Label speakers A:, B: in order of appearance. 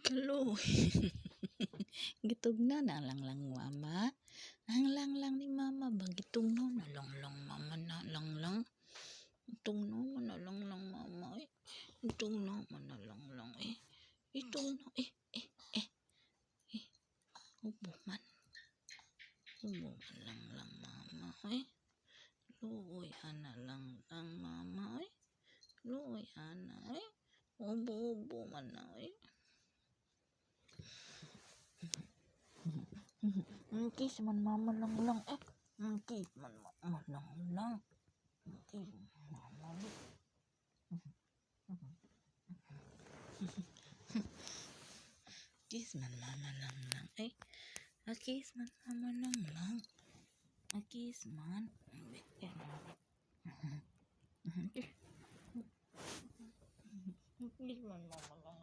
A: Kaluoy. Gitugnaw na ang langlang mama. Ang langlang ni mama ba, gitugnaw na langlang mama na langlang. Itugnaw man na langlang mama eh. Itugnaw man na langlang eh. Itugnaw eh eh eh. Eh. Ubo man. Ubo man langlang mama eh. Luoy ana langlang mama eh. Luoy ana eh. Ubo-ubo man na eh. Kiss man mama lang lang eh. Kiss man mama lang lang. Kiss mama. Kiss man mama lang lang eh. Ah, kiss man mama lang lang. Ah, kiss man. Kiss man mama lang.